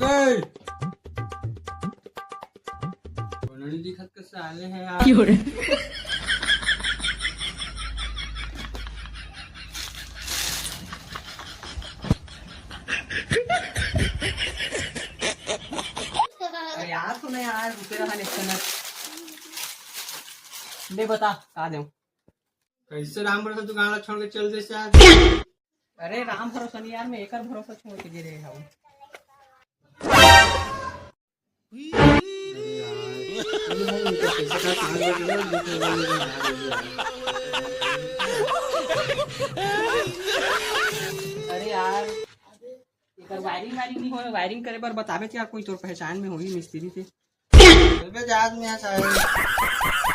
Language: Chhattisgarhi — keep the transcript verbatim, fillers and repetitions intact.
गए। कोनो नहीं दिखत के साले हैं यार। क्यों रे? अरे यार, सुन यार, रुके रहा, एक मिनट। ले बता, का देऊं? कैसे राम भरोसा तू गांव ला छोड़ के चल दे यार? अरे राम भरोसा नहीं यार, मैं एकर भरोसा छोड़ के गे रहे हूँ। अरे यार, एकर वायरिंग वायरिंग नहीं होय, वायरिंग करे बर बताबे त यार, कोई तोर पहचान में होही मिस्त्री से। चलबे जा आज में यहाँ सारे।